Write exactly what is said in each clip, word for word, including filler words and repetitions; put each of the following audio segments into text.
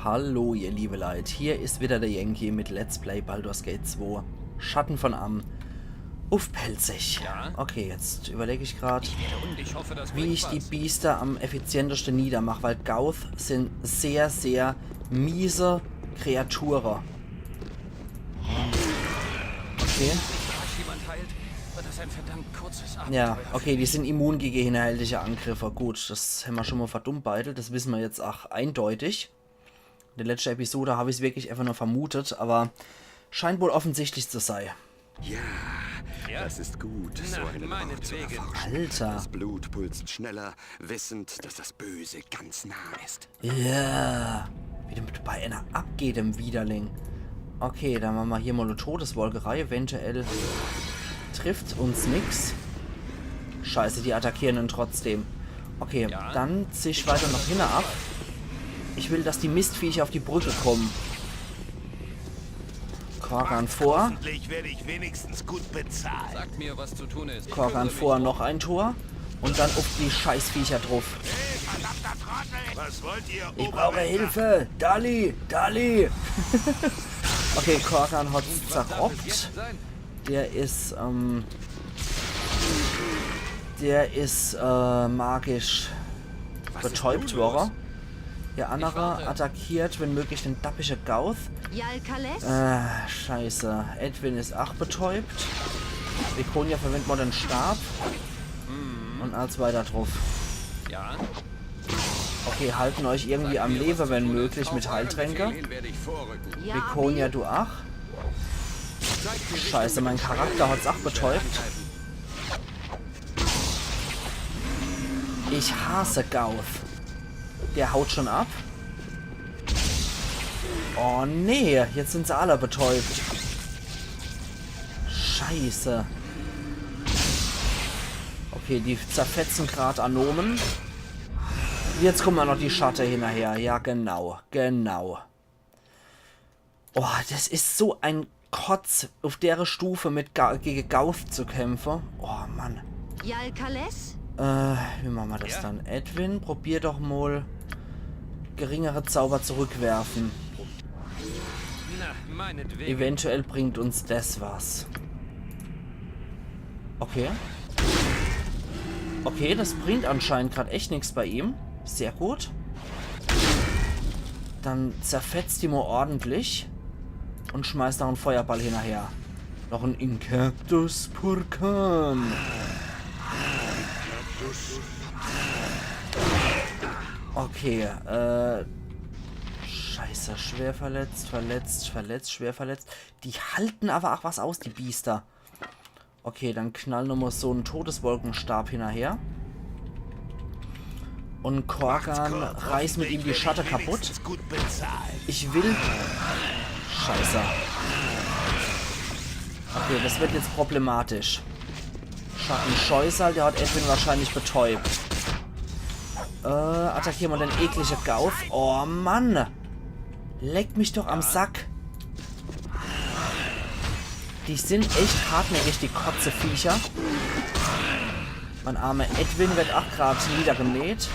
Hallo, ihr liebe Leit, hier is wieder der Yankee mit Let's Play Baldur's Gate zwei, Schatten von Amn uff Pälzisch. Ja? Okay, jetzt überleg ich grad, wie ich die Biester am effizienteste niedermach, weil Gauth sin sehr, sehr miese Kreature. Okay. Ja, okay, die sin immun gege hinnerhältige Angriffe. Gut, das hämmer schon mol verdummbeidelt, das wisse mer jetzt ach eindeutig. In der letschte Episode hab ich's wirklich einfach nur vermutet, aber scheint wohl offensichtlich zu sei. Ja, das ist gut, so einen Ort zu erforschen. Alter. Das Blut pulst schneller, wissend, dass das Böse ganz nah ist. Ja. Wie dem bei einer abgeht, dem Widerling. Okay, dann mache mer hier mol e Todeswolke rei. Eventuell trifft uns nix. Scheiße, die attackieren ihn trotzdem. Okay, dann zieh ich weiter noch hinne ab. Ich will, dass die Mistviecher auf die Brücke kommen. Korgan vor. Hoffentlich werde ich wenigstens gut bezahlt. Sagt mir, was zu tun ist. Korgan vor, noch ein Tor. Und dann uff die Scheißviecher druff. Was wollt ihr? Ich brauche Hilfe! Dali! Dali! Okay, Korgan hat's zerroppt. Der is, ähm, der is, äh, magisch betäubt worre. Der annere attackiert, wenn möglich, den dappische Gauth. Jalkales? Äh, scheiße. Edwin is ach betäubt. Viconia verwendet mol den Stab. Und als weiter druff. Ja? Okay, halten euch irgendwie am Lebe, wenn möglich, mit Heiltränke. Hierhin werde ich vorrücken. Ja, Viconia, du ach. Scheiße, mein Charakter hat's ach betäubt. Ich hasse Gauth. Der haut schon ab. Oh nee, jetzt sin se alle betäubt. Scheiße. Okay, die zerfetzen grad Anomen. Jetzt kommen noch die Schatte hinnerher. Ja, genau, genau. Oh, das is so ein Kotz, uff dere Stufe mit Ga gege Gauth zu kämpfe. Oh Mann. Jalkales? Äh, wie mache mer das dann? Edwin, probier doch mol geringere Zauber zurückwerfen. Na, meinetwegen. Eventuell bringt uns das was. Okay. Okay, das bringt anscheinend grad echt nix bei ihm. Sehr gut. Dann zerfetzt die mol ordentlich. Und schmeißt noch en Feuerball hinnerher. Noch en Incactus Purkan. Okay, äh. Scheiße, schwer verletzt, verletzt, verletzt, schwer verletzt. Die halten aber ach was aus, die Biester. Okay, dann knall nochmol so en Todeswolkenstab hinnerher. Und Korgan reißt mit ihm die Schatte kaputt. Wenigstens gut bezahlt. Ich will. Scheiße. Okay, das wird jetzt problematisch. Schattenscheusal, der hat Edwin wahrscheinlich betäubt. Äh, attackiere mer den eklige Gauth. Oh Mann. Leck mich doch am Sack. Die sin echt hartnäckig, die Kotzeviecher. Mein armer Edwin wird ach grad niedergemäht.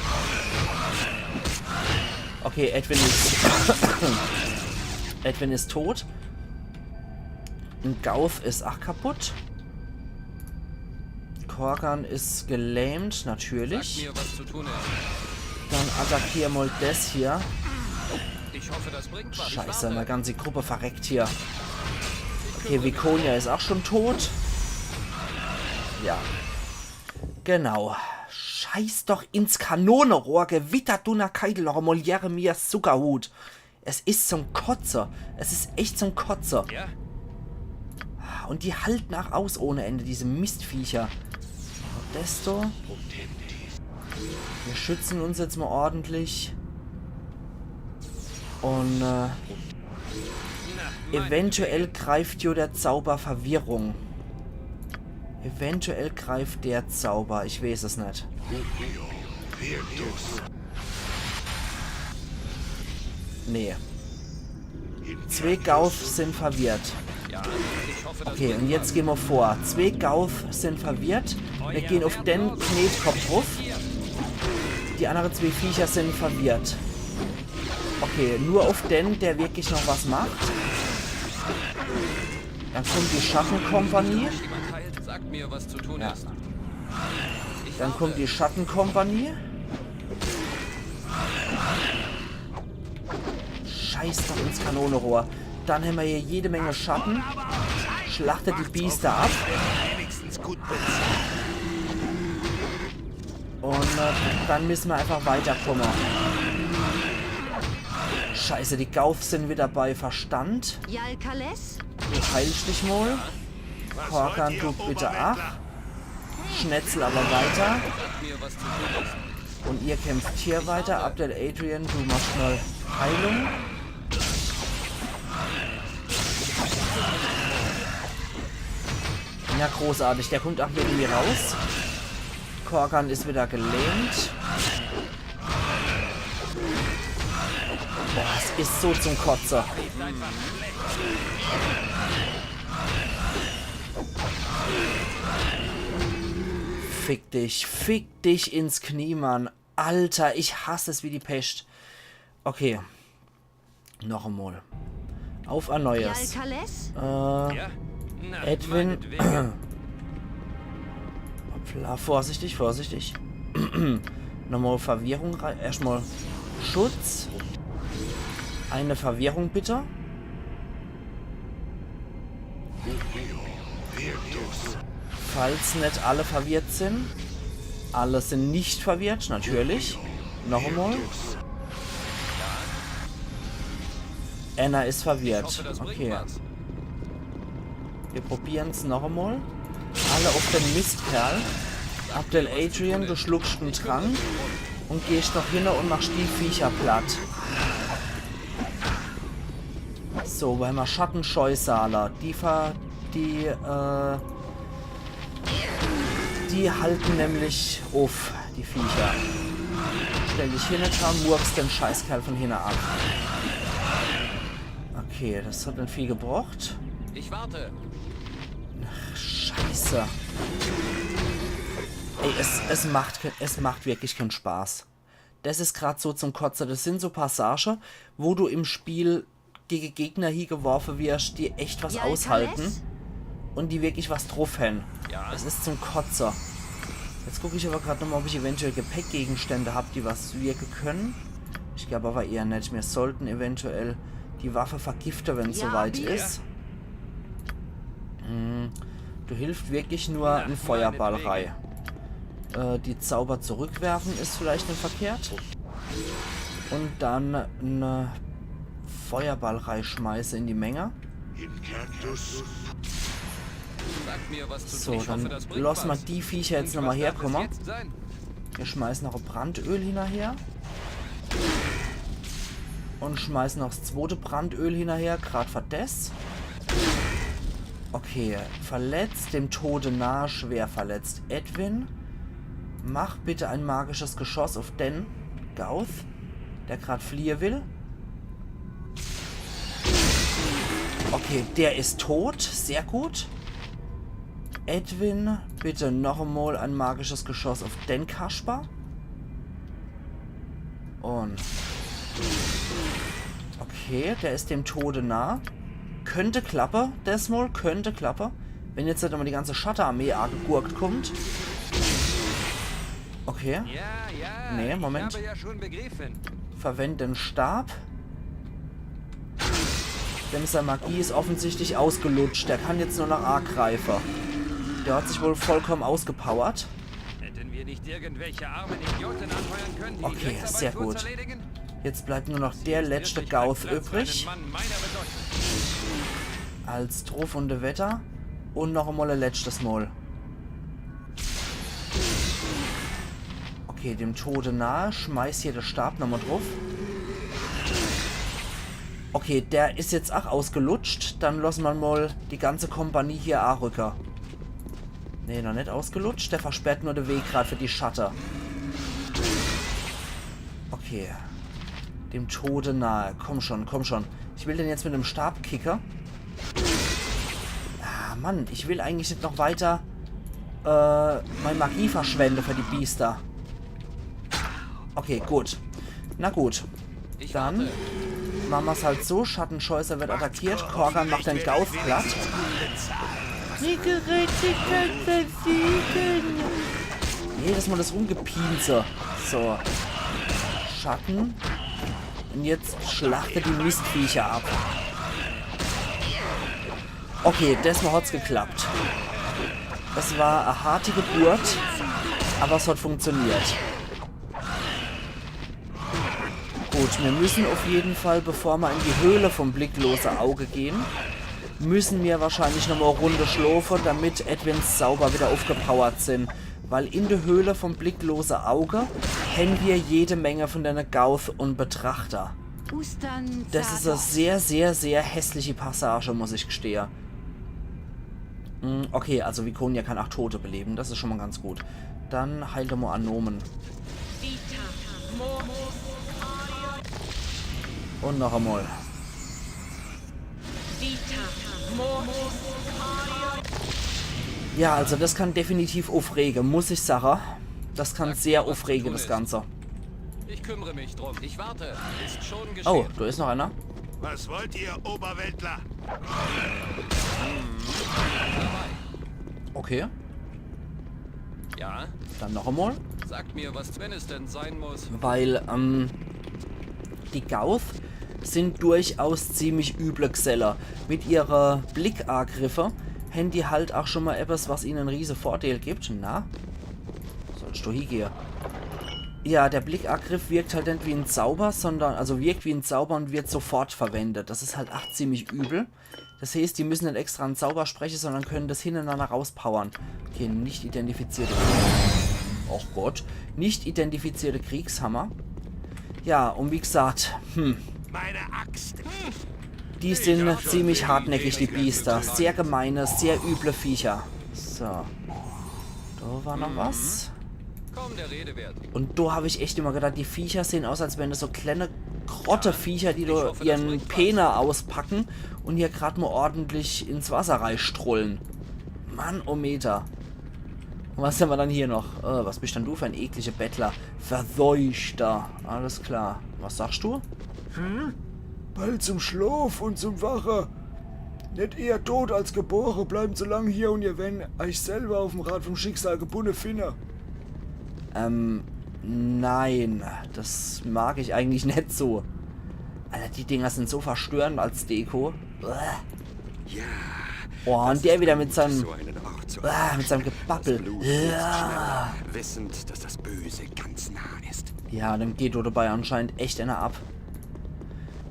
Okay, Edwin is. Edwin is tot. En Gauth is ach kaputt. Korgan is gelähmt, natürlich. Mir, was zu tun ist. Dann attackier mol des hier. Ich hoffe, das bringt was. Scheiße, meine ganze Gruppe verreckt hier. Okay, Viconia is ach schon tot. Ja. Genau. Scheiß doch ins Kanonerohr, Gewitter, Dunner, Keitel, Molière, mir Zuckerhut. Es is zum Kotze. Es is echt zum Kotze. Ja? Und die halten ach aus ohne Ende, diese Mistviecher. Desto. Wir schützen uns jetzt mal ordentlich. Und äh, eventuell greift jo der Zauber Verwirrung. Eventuell greift der Zauber, ich weiß es net. Nee. Zwee Gauth sind verwirrt. Okay, und jetzt gehen wir vor. Zwee Gauth sind verwirrt. Wir gehen auf den Knetkopf drauf. Die anderen zwee Viecher sind verwirrt. Okay, nur auf den, der wirklich noch was macht. Dann kommt die Schattenkompanie. Sagt mir, was zu tun Ja. ist. Dann kommt die Schattenkompanie. Scheiß doch ins Kanonerohr. Dann hämmer hier jede Menge Schatten. Schlachtet die Biester ab. Wenigstens gut bezahlt. Und äh, dann müssen wir einfach weiterkommen. Scheiße, die Gauths sind wieder bei Verstand. Jalkales? Du heilst dich mal. Korgan, du bitte ach. Schnetzel aber weiter. Mir, was zu tun ist. Und ihr kämpft hier weiter. Abdel Adrian, du machst mal Heilung. Ja, großartig. Der kommt auch irgendwie raus. Korgan ist wieder gelähmt. Boah, es ist so zum Kotze. Fick dich, fick dich ins Knie, Mann. Alter, ich hasse es wie die Pest. Okay. Noch einmal. Auf ein Neues. Jalkales? Äh, Ja? Na, Edwin. Meinetwegen. Hoppla, vorsichtig, vorsichtig. Nochmal Verwirrung rein. Erstmal Schutz. Eine Verwirrung bitte. Falls nicht alle verwirrt sind. Alle sind nicht verwirrt, natürlich. Noch einmal. Anna ist verwirrt. Ich hoffe, das bringt Okay. Was. Wir probieren's noch einmal. Alle auf den Mistkerl. Abdel Adrian, du schluckst den Trank und gehst noch hin und machst die Viecher platt. So, weil ma Schattenscheusale, die ver-, die, äh, die halten nämlich uff, die Viecher. Stell dich hin, Tom, murks den Scheißkerl von hinne ab. Okay, das hat nicht viel gebracht. Ich warte. Scheiße. Ey, es, es macht, ke- es macht wirklich keinen Spaß. Das ist grad so zum Kotze. Das sind so Passage, wo du im Spiel gegen Gegner hingeworfen wirst, die echt was Ja, aushalten Thales? Und die wirklich was drauf haben. Ja. Das ist zum Kotze. Jetzt gucke ich aber grad nochmal, ob ich eventuell Gepäckgegenstände hab, die was wirken können. Ich glaube aber eher nicht. Wir sollten eventuell die Waffe vergiften, wenn es Ja, soweit Bier. ist. Hm, du hilfst wirklich nur Na, ein Feuerball meinetwegen. rein. Äh, die Zauber zurückwerfen ist vielleicht nicht verkehrt. Und dann einen Feuerball reinschmeißen in die Menge. Incantus. Sagt mir, was zu So, tun. Ich hoffe, dann das bringt lass mal was. Die Viecher jetzt Und nochmal was darf es herkommen. Jetzt sein? Wir schmeißen noch ein Brandöl hinterher. Und schmeißen noch das zweite Brandöl hinterher, grad für das. Okay, verletzt, dem Tode nahe, schwer verletzt. Edwin, mach bitte ein magisches Geschoss auf den Gauth, der grad fliehen will. Okay, der ist tot, sehr gut. Edwin, bitte noch einmal ein magisches Geschoss auf den Kasper. Und. Okay, der ist dem Tode nah. Könnte klappe, das mal, könnte klappe. Wenn jetzt nicht nochmal die ganze Schattenarmee angegurkt kommt. Okay, Ja, ja. Nee, Moment. Ich habe ja schon begriffen. Verwend den Stab. Dem seine Magie ist offensichtlich ausgelutscht. Der kann jetzt nur noch angreifen. Der hat sich wohl vollkommen ausgepowert. Hätten wir nicht irgendwelche armen Idioten anheuern können, die Okay, Drecksarbeit sehr für uns gut. erledigen? Jetzt bleibt nur noch der letzte Gauth übrig. Mann meiner Bedeutung. Als Truff und Wetter. Und noch einmal ein letztes Mal. Okay, dem Tode nahe. Schmeiß hier den Stab nochmal drauf. Okay, der ist jetzt auch ausgelutscht. Dann lassen wir mal die ganze Kompanie hier anrücken. Nee, noch nicht ausgelutscht. Der versperrt nur den Weg grad für die Schatte. Okay. Dem Tode nahe. Komm schon, komm schon. Ich will den jetzt mit dem Stab kicken. Ah, Mann, ich will eigentlich nicht noch weiter äh, meine Magie verschwenden für die Biester. Okay, gut. Na gut. Ich Dann warte. Machen wir's halt so, Schattenscheußer wird attackiert, Korgan macht den Gauth platt. Die Gerechtigkeit versiegen. Jedes Mal das Rumgepiense. So. Schatten. Und jetzt schlachtet die Mistviecher ab. Okay, desmal hat's geklappt. Es war eine harte Geburt, aber es hat funktioniert. Gut, wir müssen auf jeden Fall, bevor wir in die Höhle vom blicklose Auge gehen, müssen wir wahrscheinlich nochmal eine Runde schlafen, damit Edwins Zauber wieder aufgepowert sind. Weil in der Höhle vom blicklose Auge haben wir jede Menge von den Gauth und Betrachter. Das ist eine sehr, sehr, sehr hässliche Passage, muss ich gestehen. Hm, okay, also Viconia kann acht Tote beleben, das ist schon mal ganz gut. Dann heilt er mal Anomen. Und noch einmal. Ja, also das kann definitiv aufregen, muss ich sagen. Das kann sehr aufregen, das Ganze. Ich kümmere mich drum. Ich warte. Ist schon geschehen. Oh, da ist noch einer. Was wollt ihr, Oberweltler? Okay, Ja, dann noch einmal. sagt mir, was, wenn es denn sein muss. Weil, ähm, die Gauth sind durchaus ziemlich üble Geselle. Mit ihrer Blickagriffe haben die halt auch schon mal etwas, was ihnen einen riesen Vorteil gibt. Na? Sollst du hingehen? Ja, der Blickagriff wirkt halt nicht wie ein Zauber, sondern, also wirkt wie ein Zauber und wird sofort verwendet. Das ist halt auch ziemlich übel. Das heißt, die müssen nicht extra einen Zauber sprechen, sondern können das hintereinander rauspowern. Okay, nicht identifizierte. Och Gott. Nicht identifizierte Kriegshammer. Ja, und wie gesagt, hm, Meine Axt. die sind ziemlich hartnäckig, die Biester. Sehr gemeine, sehr üble Viecher. So. Da war noch was. Kaum der Rede wert. Und da habe ich echt immer gedacht, die Viecher sehen aus, als wären das so kleine Grotte-Viecher, die da ihren Pene auspacken und hier gerade mal ordentlich ins Wasser reistrollen. Mann, oh Meter. Und was haben wir dann hier noch? Äh, was bist denn du für ein ekliger Bettler? Verseuchter. Alles klar. Was sagst du? Bald zum Schlaf und zum Wache. Net eher tot als gebore. Bleibt so lang hier und ihr werren euch selber auf dem Rad vom Schicksal gebunne finne. Ähm, nein. Das mag ich eigentlich nicht so. Alter, die Dinger sind so verstörend als Deko. Uah. Ja. Oh, und der wieder mit seinem, So einen Ort zu ah, mit seinem Gebabbel. Blut fließt schneller, wissend, dass das Böse ganz nah ist. Ja, dem geht dabei anscheinend echt einer ab.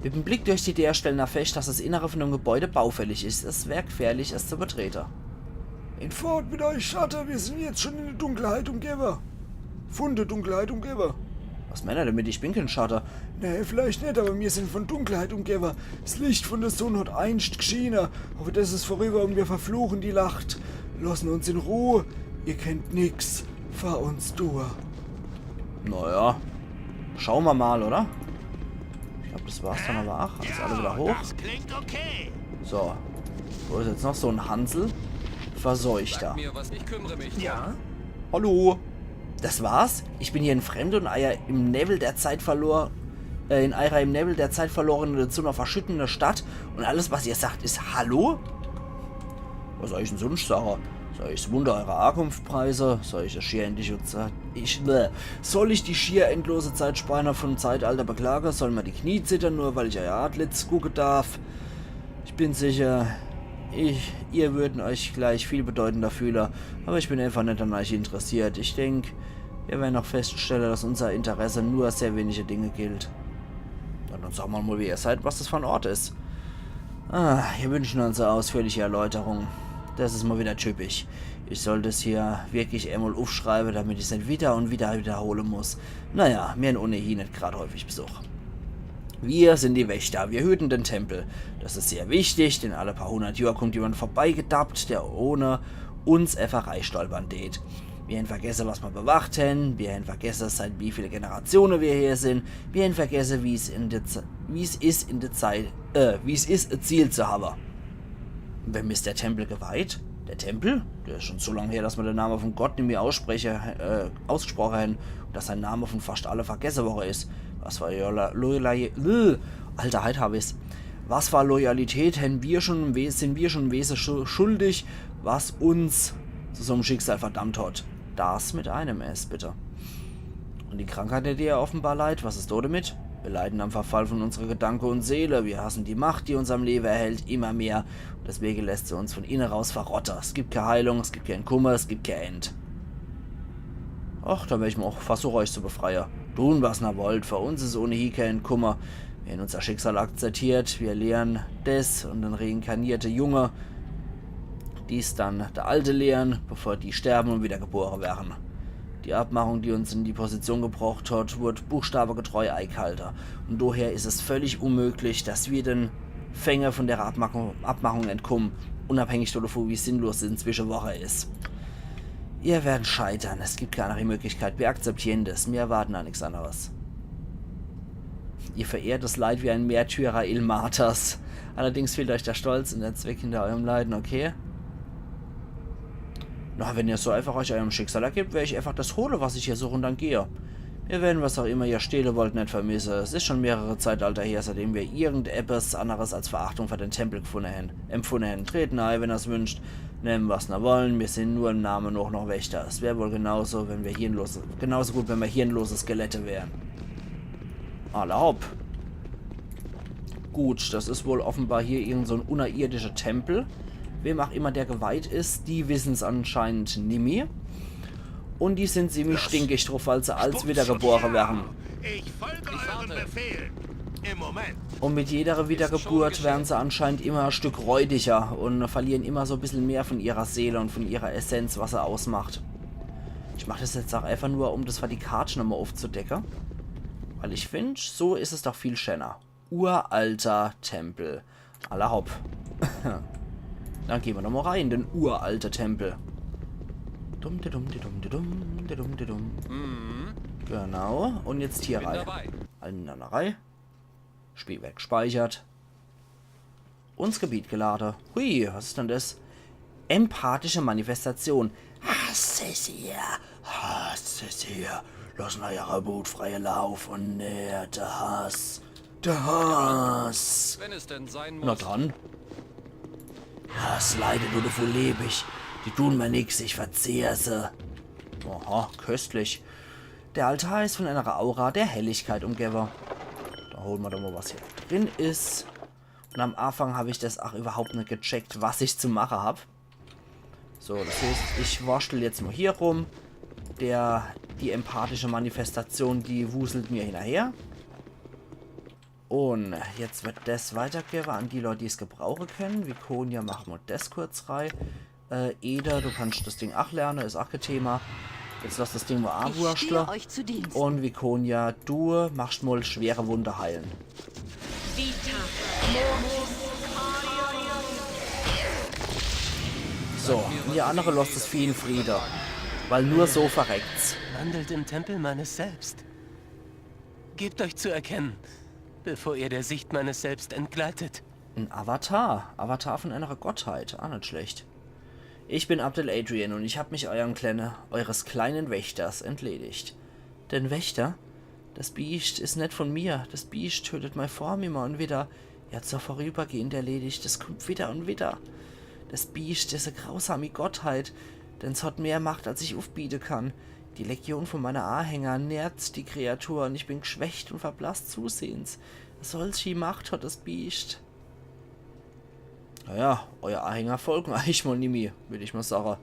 Mit dem Blick durch die Deer stellen wir fest, dass das Innere von dem Gebäude baufällig ist. Es wäre gefährlich, es zu betreten. Hinfort mit euch, Schatte, wir sind jetzt schon in der Dunkelheit umgebe. Von der Dunkelheit umgebe. Was meint er damit? Ich bin kein Schatte. Nee, vielleicht net, aber mir sind von Dunkelheit umgebe. Das Licht von der Sonne hat einst geschiene, aber das ist vorüber und wir verfluchen die Nacht. Lassen uns in Ruhe, ihr kennt nix vor uns tue. Naja, schauen wir mal, oder? Ich glaube, das war's dann aber auch. Alles alle wieder hoch. Das klingt okay. So. Wo ist jetzt noch so ein Hansel? Verseuchter. Mir was, ich kümmere mich. Ja? Hallo. Das war's. Ich bin hier ein Fremder und euer im Nebel der Zeit verlor, äh, in eurer im Nebel der Zeit verlorenen und zum noch verschüttene Stadt. Und alles, was ihr sagt, ist Hallo? Was soll ich denn sonst sagen? Soll ich's Wunder eurer Ankunft preise? Soll ich das schier endlich und sa- ich, bäh. Soll ich die schier endlose Zeitspanne vom Zeitalter beklage? Sollen mir die Knie zittern, nur weil ich euer Antlitz gucke darf? Ich bin sicher, ich, ihr würden euch gleich viel bedeutender fühle, aber ich bin einfach net an euch interessiert. Ich denk, wir werden noch feststellen, dass unser Interesse nur sehr wenige Dinge gilt. Na, dann sag mal, mal, wie ihr seid, was das für ein Ort ist. Ah, wir wünschen uns eine ausführliche Erläuterung. Das ist mal wieder typisch. Ich sollte es hier wirklich einmal aufschreiben, damit ich es nicht wieder und wieder wiederholen muss. Naja, wir haben ohnehin nicht gerade häufig Besuch. Wir sind die Wächter, wir hüten den Tempel. Das ist sehr wichtig, denn alle paar hundert Jahre kommt jemand vorbeigedappt, der ohne uns einfach reistolpern tät. Wir haben vergessen, was wir bewacht haben. Wir haben vergessen, seit wie viele Generationen wir hier sind. Wir haben vergessen, wie es in der Z-, wie es ist, in der Zeit, äh, wie es ist, ein Ziel zu haben. Wem ist der Tempel geweiht? Der Tempel? Der ist schon so lange her, dass wir den Namen von Gott nicht mehr aussprechen, äh, ausgesprochen haben und dass sein Name von fast alle vergessen worden ist. Was für Loyalität, Loyalität, äh, Alter, heit hab ich's. Was für Loyalität hän wir schon, we-, sin wir schon Wese schu-, schuldig, was uns zu so'm Schicksal verdammt hat? Das mit einem S, bitte. Und die Krankheit, die dir offenbar leidt, was is do damit? Wir leiden am Verfall von unserer Gedanke und Seele. Wir hassen die Macht, die uns am Leben erhält, immer mehr. Und deswegen lässt sie uns von innen raus verrotte. Es gibt keine Heilung, es gibt kein Kummer, es gibt kein End. Ach, dann werd ich mol auch versuche, euch zu befreie. Tun, was ner wollt, für uns is ohnehin kein Kummer. Wir hän unser Schicksal akzeptiert, wir lehren des und den reinkarnierte Junge, die's dann der Alte lehren, bevor die sterben und wiedergebore werren. Die Abmachung, die uns in die Position gebrocht hat, wurd buchstabegetreu eigehalte. Und daher is es völlig unmöglich, dass wir den Fänge von der Abmachung, Abmachung entkommen, unabhängig davon, wie sinnlos es inzwischen worre is. Ihr werdet scheitern. Es gibt keine andere Möglichkeit. Wir akzeptieren das. Wir erwarten da nichts anderes. Ihr verehrt das Leid wie ein Märtyrer, Ilmatas. Allerdings fehlt euch der Stolz und der Zweck hinter eurem Leiden, okay? Na, wenn ihr so einfach euch eurem Schicksal ergebt, werde ich einfach das hole, was ich hier suche, und dann gehe. Wir werden, was auch immer ihr stehle wollt, net vermisse. Es is schon mehrere Zeitalter her, seitdem wir irgendetwas anderes als Verachtung für den Tempel gefunde hän, empfunde hän. Treten ei, wenn er's wünscht. Nemmen, was ner wollen. Wir sin nur im Namen auch noch Wächter. Es wär wohl genauso, wenn wir hirnlose, genauso gut, wenn wir hirnlose Skelette wären. Alla hopp. Gut, das is wohl offenbar hier irgend so'n unterirdischer Tempel. Wem auch immer der geweiht is, die wissen's anscheinend nimmi. Und die sin ziemlich stinkig druff, weil se als wiedergebore werren. Ich folge euren Befehlen. Im Moment. Und mit jeder Wiedergeburt werren se anscheinend immer e Stück räudiger und verlieren immer so e bissel mehr von ihrer Seele und von ihrer Essenz, was se ausmacht. Ich mach das jetzt auch einfach nur, um das für die Karte nochmal aufzudecke. Weil ich find, so is es doch viel schöner. Uralter Tempel. Alla hopp. Dann gehen wir nochmal rein in den uralten Tempel. Dumm, di dumm, di dumm, di dumm, di dumm, di dumm. Mhm. Genau. Und jetzt hier Bin rein. Dabei. Eine Reihe. Spielwerk gespeichert. Uns Gebiet geladen. Hui, was is denn das? Empathische Manifestation. Hass is hier. Hass is hier. Lassen eure Wut freie Lauf und nährt der Hass. Der Hass. Wenn es denn sein Na muss. Dann. Hass leidet nur davon leb ich. Die tun mir nix, ich verzehr se. Aha, köstlich. Der Altar is von einer Aura der Helligkeit umgebe. Da holen wir doch mal, was hier drin is. Und am Anfang hab ich das auch überhaupt net gecheckt, was ich zu mache hab. So, das heißt, ich wurschtel jetzt mal hier rum. Der, die empathische Manifestation, die wuselt mir hinterher. Und jetzt wird das weitergebe an die Leute, die es gebrauchen können. Viconia, mach mal das kurz rein. Äh, Eda, du kannst das Ding auch lernen, is auch kein Thema. Jetzt lass das Ding mal Ich stehe awurschtle. Euch zu Dienst. Und Viconia, du machst mal schwere Wunde heilen. Vita. So, und ihr andere lasst das Vieh in Friede. Weil nur so verreckt's. Wandelt im Tempel meines Selbst. Gebt euch zu erkennen, bevor ihr der Sicht meines Selbst entgleitet. Ein Avatar. Avatar von einer Gottheit. Ah, net schlecht. Ich bin Abdel Adrian und ich hab mich eurem kleine, eures kleinen Wächters entledigt. Den Wächter? Das Biest is net von mir. Das Biest tötet mei Form immer und wieder. Er hat so vorübergehend erledigt. Es kommt wieder und wieder. Das Biest is e grausami Gottheit, denn es hat mehr Macht, als ich aufbiete kann. Die Legion von meine Ahänger nährt die Kreatur und ich bin geschwächt und verblasst zusehends. Solche Macht hat das Biest. Naja, euer Ahänger folgen euch mal nimmi, würd ich mal sagen.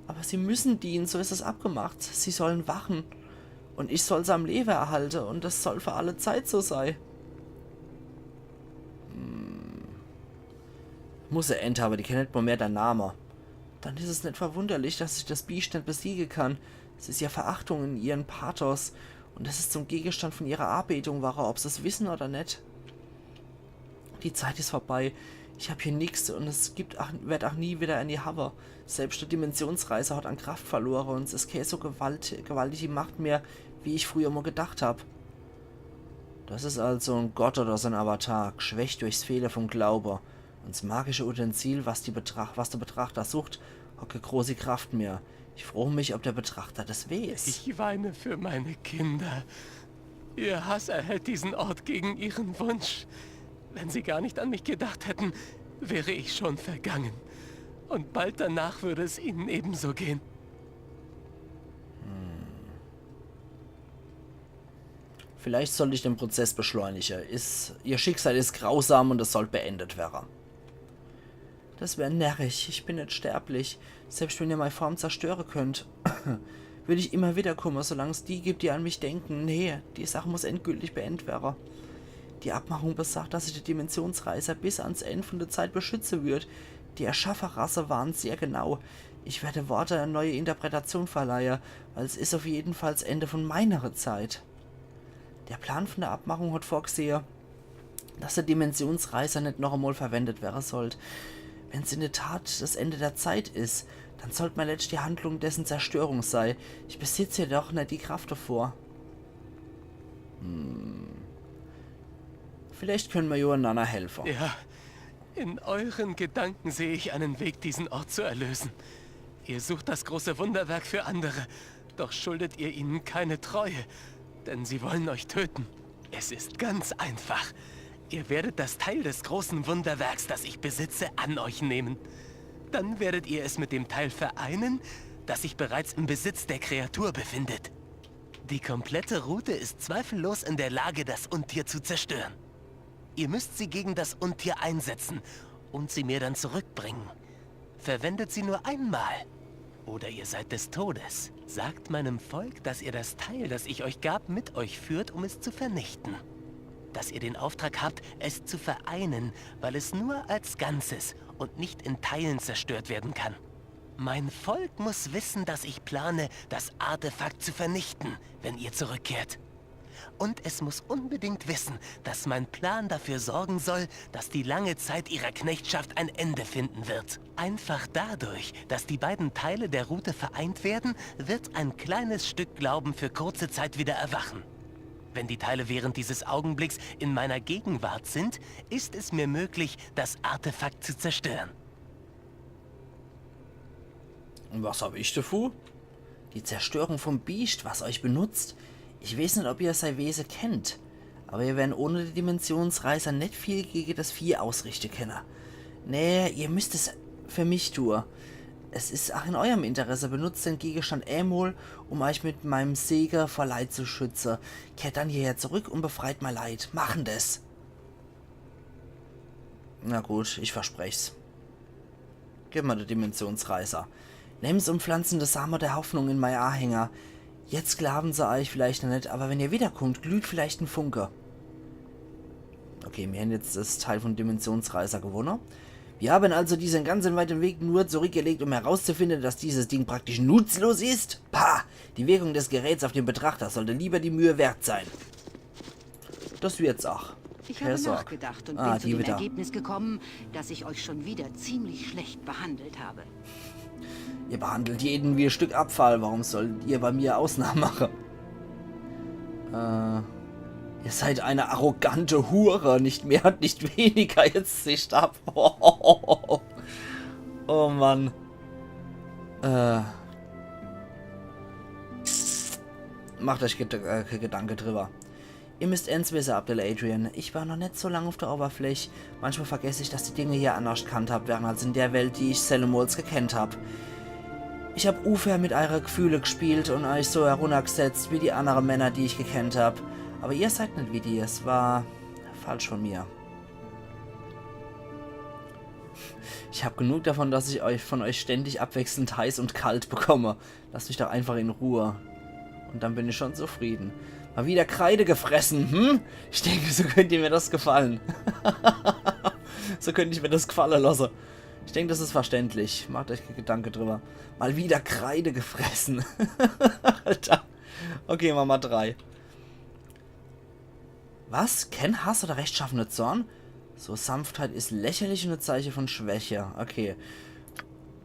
Aber sie müssen dienen, so is es abgemacht. Sie sollen wachen. Und ich soll se am Leben erhalten und das soll für alle Zeit so sei. Hm. Muss er End haben, die kennt net mal mehr der Name. Dann is es net verwunderlich, dass ich das Biest net besiegen kann. Es is ja Verachtung in ihren Pathos. Und das is zum Gegenstand von ihrer Anbetung, worre, ob se's wissen oder net. Die Zeit is vorbei. Ich hab hier nix und es gibt ach, werd auch nie wieder eine haben. Selbst die Dimensionsreise hat an Kraft verlore und es is keine so gewalt, gewaltige Macht mehr, wie ich früher mal gedacht hab. Das is also ein Gott oder sein Avatar, geschwächt durchs Fehle vom Glaube. Und das magische Utensil, was, die Betracht, was der Betrachter sucht, hat keine große Kraft mehr. Ich frage mich, ob der Betrachter das weiß. Ich weine für meine Kinder. Ihr Hass erhält diesen Ort gegen ihren Wunsch. Wenn sie gar nicht an mich gedacht hätten, wäre ich schon vergangen. Und bald danach würde es ihnen ebenso gehen. Vielleicht sollt ich den Prozess beschleunige. Is, ihr Schicksal is grausam und es sollt beendet werre. Das wär närrisch. Ich bin net sterblich. Selbst wenn ihr mei Form zerstöre könnt, würd ich immer wieder kumme, solang's die gibt, die an mich denken. Nee, die Sach muss endgültig beendt werre. Die Abmachung besagt, dass ich die Dimensionsreiser bis ans End von der Zeit beschütze würd. Die Erschafferrasse waren sehr genau. Ich werde Worte e neue Interpretation verleihe, weil es is auf jedenfalls Ende von meinere Zeit. Der Plan von der Abmachung hat vorgesehe, dass der Dimensionsreiser net noch emol verwendet werre sollt. Wenn's in der Tat das Ende der Zeit is, dann sollt mei letzte Handlung dessen Zerstörung sei. Ich besitz jedoch net die Kraft davor. Hm. Vielleicht können mir jo enanner helfe. Ja, in euren Gedanken sehe ich einen Weg, diesen Ort zu erlösen. Ihr sucht das große Wunderwerk für andere, doch schuldet ihr ihnen keine Treue, denn sie wollen euch töten. Es ist ganz einfach. Ihr werdet das Teil des großen Wunderwerks, das ich besitze, an euch nehmen. Dann werdet ihr es mit dem Teil vereinen, das sich bereits im Besitz der Kreatur befindet. Die komplette Route ist zweifellos in der Lage, das Untier zu zerstören. Ihr müsst sie gegen das Untier einsetzen und sie mir dann zurückbringen. Verwendet sie nur einmal. Oder ihr seid des Todes. Sagt meinem Volk, dass ihr das Teil, das ich euch gab, mit euch führt, um es zu vernichten. Dass ihr den Auftrag habt, es zu vereinen, weil es nur als Ganzes und nicht in Teilen zerstört werden kann. Mein Volk muss wissen, dass ich plane, das Artefakt zu vernichten, wenn ihr zurückkehrt. Und es muss unbedingt wissen, dass mein Plan dafür sorgen soll, dass die lange Zeit ihrer Knechtschaft ein Ende finden wird. Einfach dadurch, dass die beiden Teile der Route vereint werden, wird ein kleines Stück Glauben für kurze Zeit wieder erwachen. Wenn die Teile während dieses Augenblicks in meiner Gegenwart sind, ist es mir möglich, das Artefakt zu zerstören. Und was hab ich davor? Die Zerstörung vom Biest, was euch benutzt. Ich weeß net, ob ihr sei Wese kennt, aber ihr werren ohne die Dimensionsreiser net viel gege das Vieh ausrichte kenne. Nee, ihr müsst es für mich tue. Es is ach in eurem Interesse. Benutzt den Gegenstand emol, um euch mit meinem Sege vor Leid zu schütze. Kehrt dann hierher zurück und befreit mei Leid. Machen des. Na gut, ich versprech's. Gib mer de Dimensionsreiser. Nemm's und pflanzen de Same der Hoffnung in mei Ahänger. Jetzt glaawen se eich vielleicht noch net, aber wenn ihr wiederkummt, glüht vielleicht en Funke. Okay, mir hän jetzt das Teil von Dimensionsreiser gewonne. Wir haben also diesen ganzen weiten Weg nur zurückgelegt, um herauszufinden, dass dieses Ding praktisch nutzlos ist. Pah! Die Wirkung des Geräts auf den Betrachter sollte lieber die Mühe wert sein. Das wird's ach. Ich habe nachgedacht und bin zu dem Ergebnis gekommen, dass ich euch schon wieder ziemlich schlecht behandelt habe. Ihr behandelt jeden wie e Stück Abfall. Warum sollt ihr bei mir Ausnahme mache? Äh, ihr seid eine arrogante Hure. Nicht mehr und nicht weniger. Jetzt zischt ab. Oh Mann. Äh. Macht euch Ged äh, Gedanke drüber. Ihr müsst eens wisse, Abdel Adrian, ich war noch net so lang auf der Oberfläch. Manchmal vergess ich, dass die Dinge hier annerscht gehandhabt werren als in der Welt, die ich sellemols gekennt hab. Ich hab unfair mit eire Gefühle gespielt und eich so herunnergesetzt wie die annere Männer, die ich gekennt hab. Aber ihr seid net wie die, es war falsch von mir. Ich hab genug davon, dass ich euch von euch ständig abwechselnd heiß und kalt bekomme. Lasst mich doch einfach in Ruhe. Und dann bin ich schon zufrieden. Mal wieder Kreide gefressen, hm? Ich denke, so könnt ihr mir das gefallen. So könnt ich mir das gefalle lasse. Ich denke, das is verständlich. Macht euch Gedanke drüber. Mal wieder Kreide gefressen. Alter. Okay, Mama drei. Was? Ken Hass oder rechtschaffene Zorn? So Sanftheit is lächerlich und e Zeiche von Schwäche. Okay.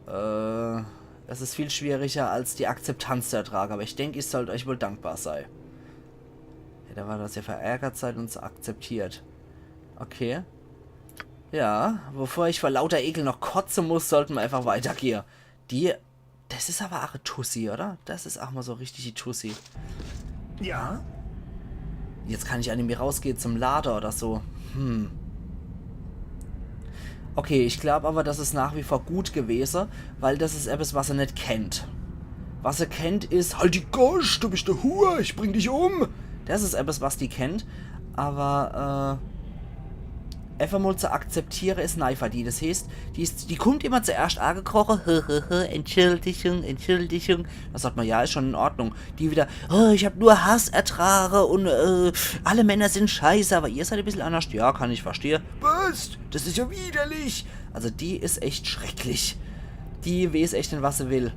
Äh, es is viel schwieriger, als die Akzeptanz zu ertrage, aber ich denk, ich sollt euch wohl dankbar sei. Ja, da war, dass ihr verärgert seid und es akzeptiert. Okay. Ja, bevor ich vor lauter Ekel noch kotze muss, sollten wir einfach weitergehe. Die, das is aber ach e Tussi, oder? Das is ach mal so richtig die Tussi. Ja? Jetzt kann ich aa nimmi rausgehe zum Lade oder so. Hm. Okay, ich glaub awwer, das is nach wie vor gut gewese, weil das is ebbes, was er net kennt. Was er kennt, is: „Halt die Gosch, du bist e Hur, ich bring dich um.“ Das is ebbes, was die kennt. Awwer, äh, efach mol zu akzeptiere is nei fer die. Das heeßt, die, is, die kummt immer zuerscht aagekroche: „Entschuldigung, Entschuldigung.“ Da sagt ma: „Ja, is schon in Ordnung.“ Die wieder: „Oh, ich hab nur Hass ertrage un, äh, alle Männer sin scheiße, awwer ihr seid e bissel annerscht.“ „Ja, kann ich verstehe.“ „Was? Das is ja widerlich!“ Also die is echt schrecklich. Die weeß echt net, was se will.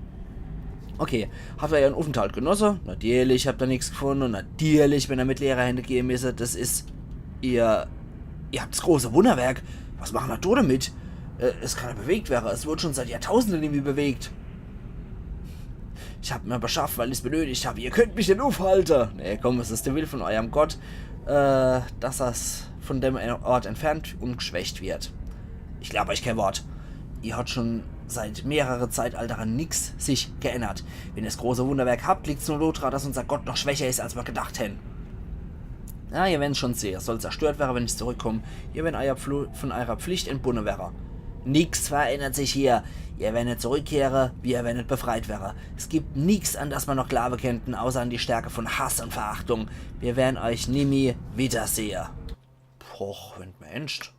Okay, habt er ihren Aufenthalt genosse? Natürlich habt er nix gefunne. Un natürlich, wenn er mit leere Hände gehe misse, das is ihr, ihr habt das große Wunderwerk. Was machen er do damit? Äh, es kann ja bewegt werre. Es wird schon seit Jahrtausenden irgendwie bewegt. „Ich hab mir beschafft, weil ich's benötigt hab. Ihr könnt mich net aufhalte.“ Nee, komm, es is de Will von eurem Gott, äh, dass das von dem Ort entfernt un geschwächt wird. Ich glaub euch kein Wort. Ihr hat schon seit mehrere Zeitaltere nix sich geändert. Wenn ihr das große Wunderwerk habt, liegt's nur dodra, dass unser Gott noch schwächer is, als wir gedacht hätten. Ja, ihr werren's schon sehe. Soll zerstört werre, wenn ich zurückkomm. Ihr werren euer Pflu-, von eurer Pflicht entbunne werre. Nix verändert sich hier. Ihr werret net zurückkehre, wir werren net befreit werre. Es gibt nix, an das wir noch glaawe kennten, außer an die Stärke von Hass un Verachtung. Wir werren euch nimmi wiedersehe. Poch, wenn mer ernst.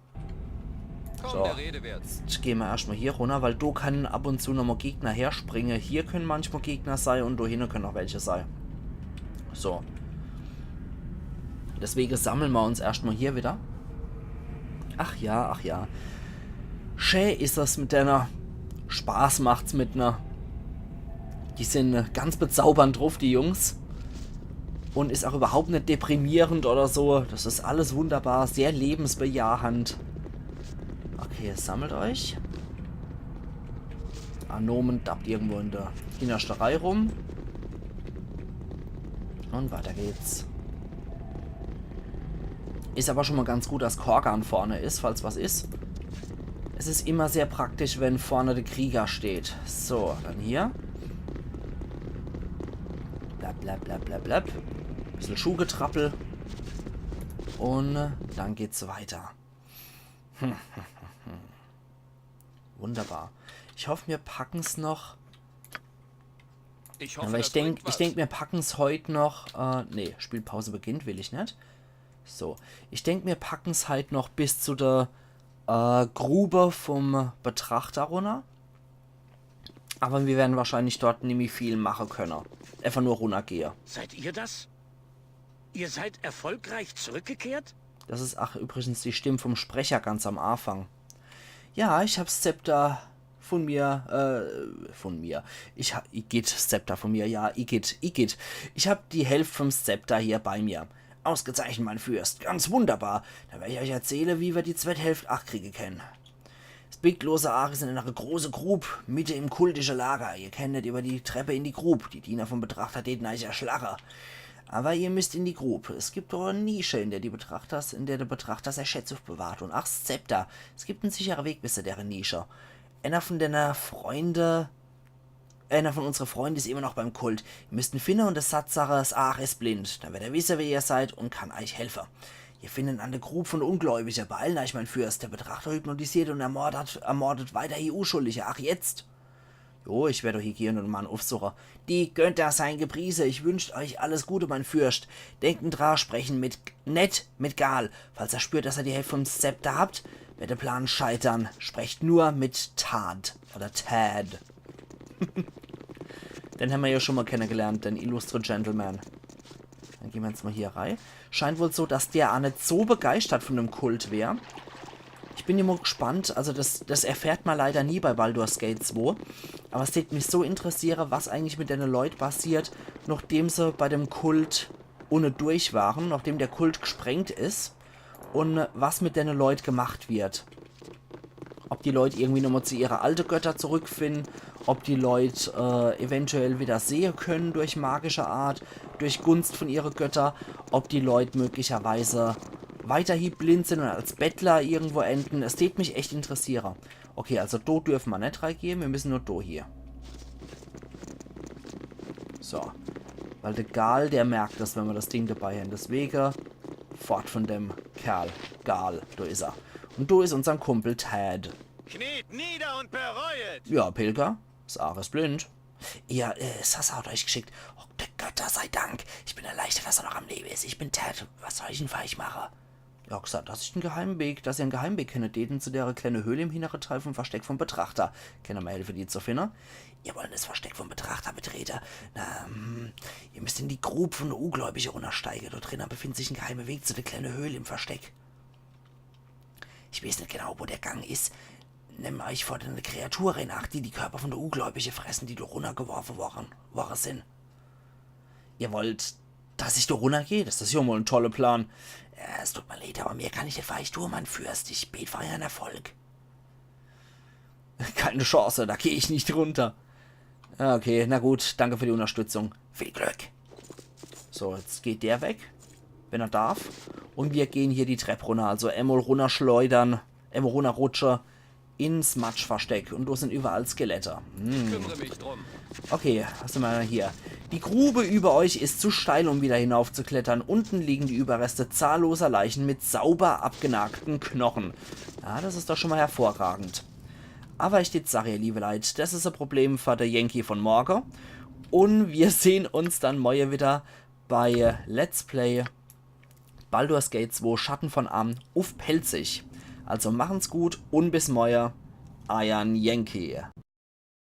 Kaum So. Der Rede wert. Jetzt gehn mer erscht mol hier runner, weil do kann ab un zu nochmol Gegner herspringe. Hier können manchmol Gegner sei un do hinne können auch welche sei. So. Deswege sammle mer uns erscht mol hier wieder. Ach ja, ach ja. Schä is das mit denne. Spaß macht's mit ner. Die sin, äh, ganz bezaubernd druff, die Jungs. Un is auch überhaupt net deprimierend oder so. Das is alles wunderbar, sehr lebensbejahend. Okay, sammelt euch. Anomen dappt irgendwo in der hinterschte Reih rum. Un weiter geht's. Is aber schon mol ganz gut, dass Korgan vorne is, falls was is. Es is immer sehr praktisch, wenn vorne de Krieger steht. So, dann hier. Blab, blab, blab, blab, blab. Bissel Schuhgetrappel. Un dann geht's weiter. Wunderbar. Ich hoff, mir packen's noch. Ich hoffe, aber ich das denk, bringt ich was. Denk, mir packen's heut noch. Äh, nee, Spielpause beginnt, will ich net. So, ich denk, mir packen's halt noch bis zu der, äh, Grube vom Betrachter runner. Aber mir werren wahrscheinlich dort nimmi viel mache könne. Einfach nur runnergehe. Seid ihr das? Ihr seid erfolgreich zurückgekehrt? Das is ach übrigens die Stimm vom Sprecher ganz am Anfang. Ja, ich hab's Zepter von mir, äh, von mir. Ich ha-, igitt, Zepter von mir, ja, igitt, igitt. Ich hab die Hälft vom Zepter hier bei mir. Ausgezeichnet, mein Fürst, ganz wunderbar. Dann werd ich euch erzähle, wie wir die zwett Hälft ach kriege kennen. Das Big Lose Aach is in einer große Grub, mitte im kultische Lager. Ihr kennt net über die Treppe in die Grub. Die Diener vom Betrachter täten euch erschlache. Aber ihr müsst in die Grub. Es gibt dort eine Nische, in der die Betrachters, in der der Betrachter sein Schätz aufbewahrt. Und ach, Zepter. Es gibt einen sicheren Weg bis zu deren Nische. Einer von deiner Freunde, einer von unsere Freunde is immer noch beim Kult. Ihr müsst ihn finde und es Tatsache, das Aach is blind. Dann wird er wisse, wer ihr seid und kann euch helfe. Ihr findet an der Grub von Ungläubige. Beeilen euch, mein Fürst. Der Betrachter hypnotisiert und ermordet, ermordet weiterhin Uschuldige. Ach, jetzt. Jo, ich werd doch hier gehen und Mann aufsuche. Die Götter seien gepriese. Ich wünscht euch alles Gute, mein Fürst. Denken dra, sprechen mit, net mit Gal. Falls er spürt, dass er die Hälft vom Zepter habt, wird der Plan scheitern. Sprecht nur mit Tad oder Tad. Den haben wir ja schon mal kennengelernt, den illustre Gentleman. Dann gehen wir jetzt mal hier rein. Scheint wohl so, dass der auch nicht so begeistert von dem Kult wär. Ich bin immer gespannt, also das, das erfährt man leider nie bei Baldur's Gate zwei. Aber es tät mich so interessieren, was eigentlich mit den Leuten passiert, nachdem sie bei dem Kult ohne durch waren, nachdem der Kult gesprengt ist und was mit den Leuten gemacht wird. Ob die Leute irgendwie nochmal zu ihre alte Götter zurückfinden, ob die Leute, äh, eventuell wieder sehen können durch magische Art, durch Gunst von ihre Götter, ob die Leute möglicherweise weiterhin blind sind und als Bettler irgendwo enden. Es tät mich echt interessieren. Okay, also do dürfen wir nicht reingehen, wir müssen nur do hier. So. Weil der Gal, der merkt das, wenn wir das Ding dabei haben. Deswegen Fort von dem Kerl. Gal, do is er. Und do is unsern Kumpel Tad. Kniet nieder und bereuet! Ja, Pilger, Sar is blind. Ihr, äh, Sasa hat euch geschickt. Oh, der Götter sei Dank. Ich bin erleichtert, dass er noch am Leben is. Ich bin Tad. Was soll ich denn für euch machen? Ja, gesagt, dass ich den Geheimweg, dass ihr en Geheimweg kennt, der zu der kleine Höhle im hintere Teil vom Versteck vom Betrachter. Kenne mer helfe, die zu finden? Ihr wollt das Versteck vom Betrachter betreten? Na, hm, ihr müsst in die Grube von der Ungläubige runtersteigen. Dort drinnen befindet sich ein geheimer Weg zu der kleine Höhle im Versteck. Ich weiß nicht genau, wo der Gang is. Nemm euch vor den Kreaturen in Acht, die die Körper von der Ungläubige fressen, die dort runtergeworfen worden, worden sind. Ihr wollt, dass ich dort runtergehe? Das is ja mal en toller Plan. Ja, es tut mir leid, aber mehr kann ich nicht für euch tun, mein Fürst. Ich bet für euren Erfolg. Keine Chance, da geh ich nicht runter. Ja, okay, na gut, danke für die Unterstützung. Viel Glück. So, jetzt geht der weg, wenn er darf. Und wir gehen hier die Trepp runter, also emol runterschleudern, emol runterrutsche ins Matschversteck. Und do sind überall Skelette. Hm. Kümmere mich drum. Okay, was haben wir hier? Die Grube über euch ist zu steil, um wieder hinaufzuklettern. Unten liegen die Überreste zahlloser Leichen mit sauber abgenagten Knochen. Ja, das ist doch schon mal hervorragend. Aber ich jetzt sag, ihr liebe Leit, das is e Problem für de Yankee von morge. Und wir sehen uns dann morge wieder bei Let's Play Baldur's Gate zwei Schatten von Amn uff Pälzisch. Also machen's gut und bis morge. Eiern Yankee.